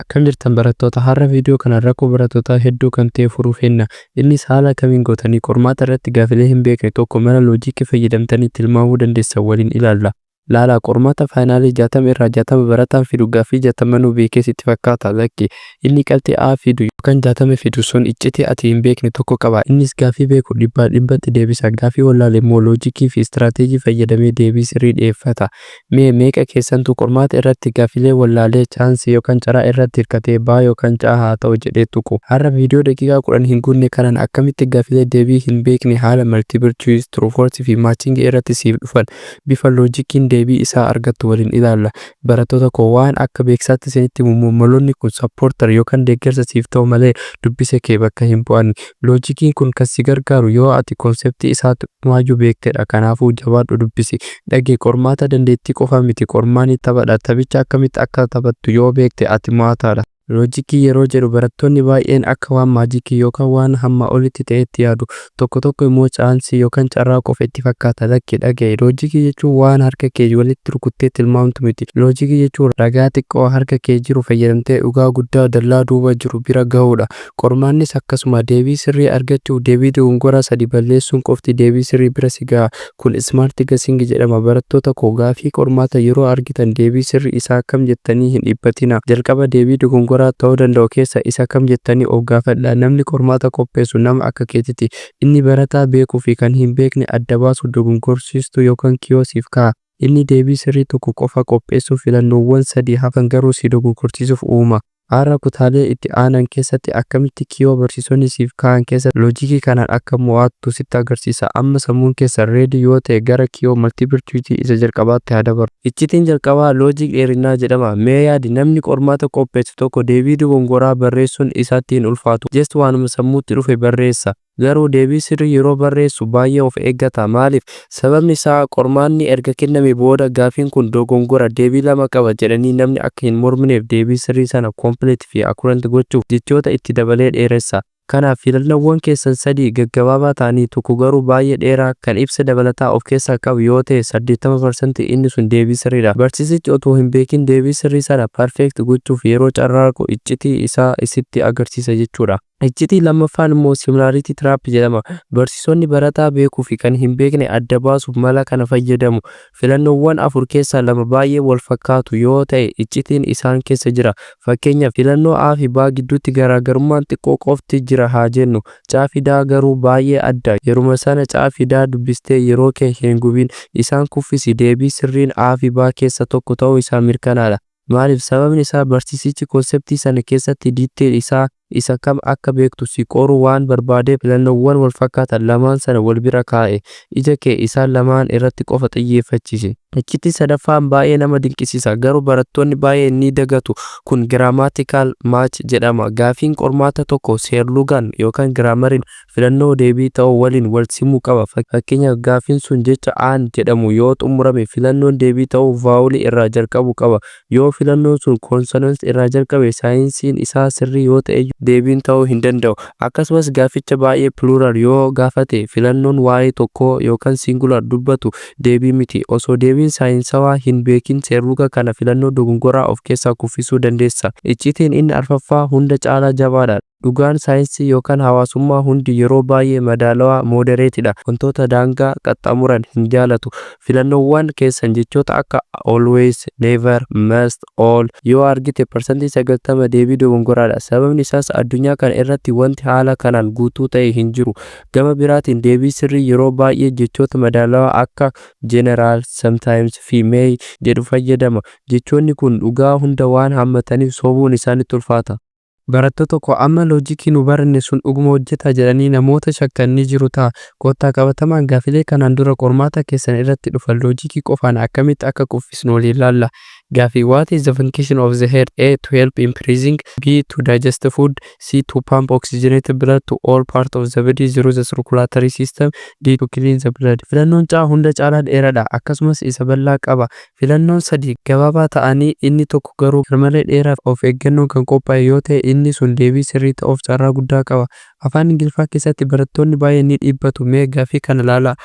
Akkam jirtan barattoota? Har'a viidiyoo kanaan rakkoo barattootaa hedduu kan ta'e furuuf henna. Innis haala kamiin gootanii qormaata irratti gaafilee hin beekne tokko mala loojikii fayyadamtanii tilmaamuu dandeessan waliin ilaalla. Laalaa, qormaata faayinaalii 60 irraa 60 barataan fidu gaaffii 60nuu beekee sitti fakkaata? Lakki. Inni qabxii A fidu yookaan 60 fidu sun iccitii ati hin beekne tokko qaba. Innis gaaffii beeku dhibbaa dhibbatti deebisa. Gaaffii wallaale immoo loojikii fi istiraateejii fayyadamee deebii sirrii dhiyeeffata. Mee meeqa keessantu qormaata irratti gaaffilee wallaalee chaansii yookaan carraa irratti hirkatee B yookaan C haa ta'u jedhee tuqu? Har'a viidiyoo daqiiqaa 10 hin guunne kanaan akkamitti gaaffilee deebii hin beekne haala multiple choice, true false fi matching irratti siif dhufan bifa loojikiin deebii isaa argattu waliin ilaalla. Barattoota koo, waan akka beeksaatti isinitti himu, maloonni kun supporter yookaan deeggarsa siif ta'u malee dubbisa kee bakka hin bu'an. Loojikiin kun kan si gargaaru yoo ati konseptii isaa xiqqumaayyuu beektedha. Kanaafuu jabaadhu, dubbisi. Dhagee, qormaata dandeettii qofa miti, qormaanni taphadha. Taphicha akkamitti akka taphattu yoo beekte ati mo'ataadha. Loojikii yeroo jedhu barattoonni baay'een akka waan maajikii yookaan waan hamma olitti ta'etti yaadu. Tokko tokko immoo chaansii yookaan carraa qofa itti fakkaata. Lakki, dhaga'i. Loojikii jechuun waan harka kee walitti rukuttee tilmaamtu miti. Loojikii jechuun ragaa xiqqoo harka kee jiru fayyadamtee dhugaa guddaa dallaa duuba jiru bira gahuudha. Qormaannis akkasuma, deebii sirrii argachuuf deebii dogongoraa sadi balleessuun qofti deebii sirrii bira si gaha. Kun smart guessing jedhama. Barattoota koo, gaafii qormaata yeroo argitan deebii sirrii isaa kam jettanii hin dhiphatina. Jalqaba deebii dogongoraa ta'uu danda'u keessa isa kam jettanii of gaafadhaa. Namni qormaata qopheessu nama akka keetiti. Inni barataa beekuu fi kan hin beekne adda baasu dogongorsiistuu yookaan kiyyoo siif kaa'a. Inni deebii sirrii tokko qofa qopheessuuf, filannoowwan sadii hafan garuu si dogoggorsiisuuf uuma. Har'a kutaalee itti aanan keessatti akkamitti kiyyoo barsiisonni siif kaa'an keessa loojikii kanaan akka mo'attu sitti agarsiisa. Amma sammuun keessan ready yoo ta'e, gara kiyyoo multiple choice isa jalqabaatti haa dabarru. Iccitiin jalqabaa loojik dheerinaa jedhama. Mee yaadi, namni qormaata qopheessu tokko deebii dogongoraa barreessuun isatti hin ulfaatu. Just waanuma sammuutti dhufe barreessa. Garuu deebii sirrii yeroo barreessu baay'ee of eeggata. Maaliif? Sababni isaa qormaanni erga kenname booda gaafiin kun dogongora, deebii lama qaba jedhanii namni akka hin mormineef deebii sirrii sana complete fi accurate gochuuf jechoota itti dabalee dheeressa. Kanaaf filannoowwan keessan sadii gaggabaabaa ta'anii tokko garuu baay'ee dheeraa kan ibsa dabalataa of keessaa qabu yoo ta'e, 80% inni sun deebii sirriidha. Barsiisichi otoo hin beekin deebii sirrii sana perfect gochuuf yeroo carraaqu iccitii isaa isitti agarsiisa jechuudha. Iccitii lammaffaan immoo similarity trap jedhama. Barsiisonni barataa beekuu fi kan hin beekne adda baasuuf mala kana fayyadamu. Filannoowwan afur keessaa lama baay'ee wal fakkaatu yoo ta'e, iccitiin isaan keessa jira. Fakkeenyaaf, filannoo A fi B gidduutti garaagarummaan xiqqoo qofti jira haa jennu. C fi D garuu baay'ee adda. Yeruma sana C fi D dubbistee yeroo kee hin gubin. Isaan kuffisi. Deebii sirriin A fi B keessa tokko ta'uu isaa mirkanaadha. Maaliif? Sababni isaa barsiisichi konseptii sana keessatti detail isaa isa kam akka beektu si qoruu waan barbaadeef filannoowwan wal fakkaatan lamaan sana wal bira kaa'e. Ija kee isaan lamaan irratti qofa xiyyeeffachiise. Iccitii sadaffaan baay'ee nama dinqisiisa, garuu barattoonni baay'een ni dagatu. Kun grammatical match jedhama. Gaafiin qormaata tokko seerlugaan yookaan giraamariin filannoo deebii ta'u waliin wal simuu qaba. Fakkeenyaaf, gaafiin sun jecha "an" jedhamu yoo xumurame, filannoon deebii ta'u vaawulii irraa jalqabu qaba. Yoo filannoon sun consonant irraa jalqabe, saayinsiin isaa sirrii yoo ta'e deebiin ta'uu hin danda'u. Akkasumas gaaficha baay'ee plural yoo gaafate, filannoon waa'ee tokkoo yookaan singular dubbatu deebii miti. Osoo deebiin saayinsawaa hin beekin seerluga kana filannoo dogongoraa of keessaa kuffisuu dandeessa. Iccitiin inni arfaffaa hunda caalaa jabaadha. Dhugaan saayinsii yookaan hawaasummaa hundi yeroo baay'ee madaalawaa, moderate dha. Wantoota daangaa qaxxaamuran hin jaalatu. Filannoowwan keessan jechoota akka always, never, must, all yoo argite, 90% deebii dogongoraadha. Sababni isaas addunyaa kana irratti wanti haala kanaan guutuu ta'e hin jiru. Gama biraatiin deebii sirrii yeroo baay'ee jechoota madaalawaa akka generally, sometimes fi may jedhu fayyadama. Jechoonni kun dhugaa hunda waan hammataniif sobuun isaanitti ulfaata. Barattoota koo, amma loojikii nu baranne sun dhuguma hojjeta jedhanii namoota shakkan ni jiru ta'a. Kottaa qabatamaan gaafilee kanaan dura qormaata keessan irratti dhufan loojikii qofaan akkamitti akka kuffisnu waliin ilaalla. Gaafii: What is the function of the heart? A. To help in breathing. B. To digest food. C. To pump oxygenated blood to all parts of the body through the circulatory system. D. To clean the blood. Filannoon C hunda caalaa dheeraadha. Akkasumas isa bal'aa qaba. Filannoon sadi gabaabaa ta'anii inni tokko garuu garmalee dheeraa of eeggannoon kan qophaa'e yoo ta'e, inni sun deebii sirrii ta'uuf carraa guddaa qaba. Afaan Ingiliffaa keessatti barattoonni baay'een ni dhibbatu. Mee gaafii kana ilaalaa.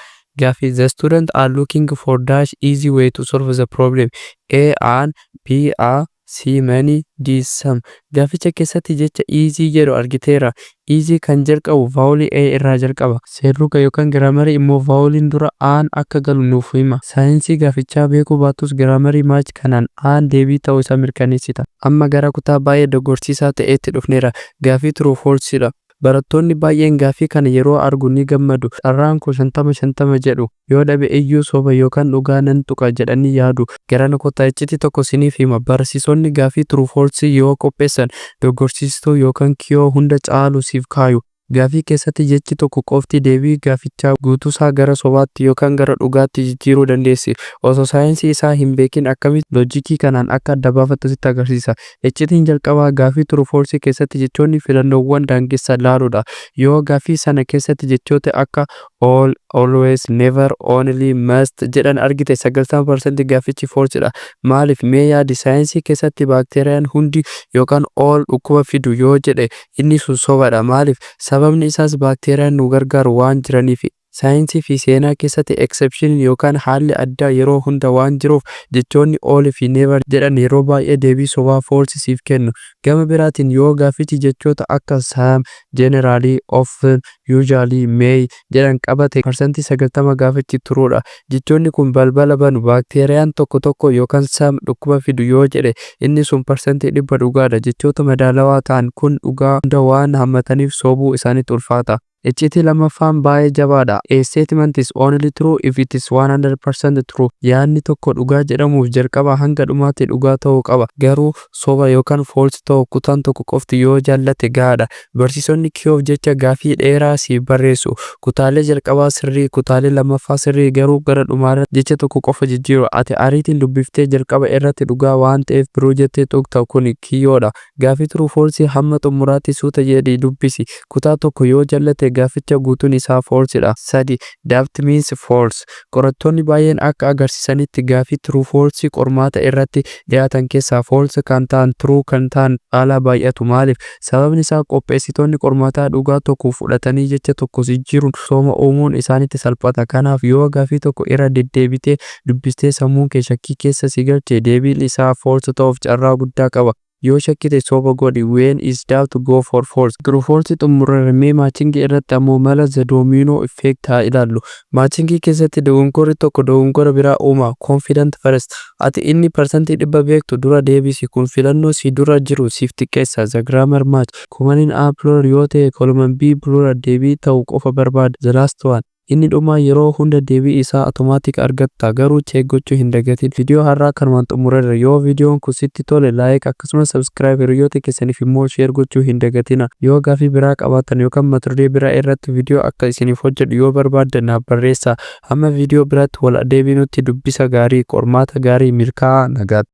Gaafii: The students are looking for dash easy way to solve the problem. A. An. B. A. C. Many. D. Some. Gaaficha keessatti jecha "is" jedhu argiteera. "Is" kan jalqabu vowelii A irraa jalqaba. Seerluga yookaan grammarii immoo voweliin dura A'n akka galu nuuf hima. Saayinsii gaafichaa beekuu baattus grammar match kanaan A'n deebii ta'uu isaa mirkaneessita. Amma gara kutaa baay'ee dogoggorsiisaa ta'etti dhufneera. Gaafii true false dha. Barattoonni baay'een gaafii kana yeroo argu ni gammadu. Carraan koo 50-50 jedhu. Yoo dhabe iyyuu soba yookaan dhugaa nan tuqa jedhanii yaadu. Garana kottaa, iccitii tokko siniif hima. Barsiisonni gaafii true false yoo qopheessan dogoggorsiistuu yookaan kiyoo hunda caalu siif kaayu. Gaafii keessatti jechi tokko qofti deebii gaafichaa guutuusaa gara sobaatti yookaan gara dhugaatti jijjiiruu dandeessi. Osoo saayinsii isaa hin beekin akkamitti loojikii kanaan akka adda baafattu sitti agarsiisa. Iccitiin jalqabaa gaafii true false keessatti jechoonni filannoowwan daangessan laaluudha. Yoo gaafii sana keessatti jechoota akka all, always, never, only, must jedhan argite, 90% gaafichi false dha. Maaliif? Mee yaadi, saayinsii keessatti baakteeriyaan hundi yookaan all dhukkuba fidu yoo jedhe, inni sun sobadha. Maaliif? Sababni isaas baakteeriyaan nu gargaaru waan jiraniif. Saayinsii fi seenaa keessatti exception yookaan haalli addaa yeroo hunda waan jiruuf, jechoonni all fi never jedhan yeroo baay'ee deebii sobaa, false, siif kennu. Gama biraatiin yoo gaafichi jechoota akka some, generally, often, usually, may jedhan qabate, 90% gaafichi true dha. Jechoonni kun balbala banu. Baakteeriyaan tokko tokko yookaan some dhukkuba fidu yoo jedhe, inni sun 100% dhugaadha. Jechoota madaalawaa ta'an kun dhugaa hunda waan hammataniif sobuu isaanitti ulfaata. Iccitii lammaffaan baay'ee jabaadha. A statement is only true if it is 100% true. Yaadni tokko dhugaa jedhamuuf jalqaba hanga dhumaatti dhugaa ta'uu qaba. Garuu soba yookaan false ta'u kutaan tokko qofti yoo jaallate gahaadha. Barsiisonni kiyoof jecha gaafii dheeraa siif barreessu. Kutaalee jalqabaa sirrii, kutaalee lammaffaa sirrii, garuu gara dhumaarratti jecha tokko qofa jijjiiru. Ati ariitiin dubbiftee jalqaba irratti dhugaa waan ta'eef biroo jettee tuqta. Kun kiyyoodha. Gaafii true false hamma xumuraatti suuta jedhii dubbisi. Kutaa tokko yoo jallate, gaaficha guutuun isaa false dha. 3. Doubt means false. Qorattoonni baay'een akka agarsiisanitti, gaafii true false qormaata irratti dhiyaatan keessaa false kan ta'an true kan ta'an caalaa baay'atu. Maaliif? Sababni isaa qopheessitoonni qormaataa dhugaa tokko fudhatanii jecha tokko jijjiiruun soba uumuun isaanitti salphata. Kanaaf yoo gaafii tokko irra deddeebitee dubbistee sammuun kee shakkii keessa si galche, deebiin isaa false ta'uuf carraa guddaa qaba. Yoo shakkite soba godhi. When is doubt, go for false. True false xumurre. Mee matchingii irratti ammoo mala the domino effect haa ilaallu. Matchingii keessatti dogongorri tokko dogongora biraa uuma. Confident first. Ati inni 100% beektu dura deebisi. Kun filannoo si dura jiru siif xiqqeessa. The grammar match. Columniin A plural yoo ta'e, column B plural deebii ta'u qofa barbaada. The last one. Inni dhumaa yeroo hunda deebii isaa automatic argatta, garuu check gochuu hin dagatin. Viidiyoo har'aa kanumaan xumureerra. Yoo viidiyoon kun sitti tole like, akkasumas subscribe, hiriyoota keessaniif immoo share gochuu hin dagatina. Yoo gaafii biraa qabaattan yookaan mata duree biraa irratti viidiyoo akka isiniif hojjedhu yoo barbaaddan, naaf barreessaa. Hamma viidiyoo biraatti wal deebinutti dubbisa gaarii, qormaata gaarii, milkaa'aa, nagaatti.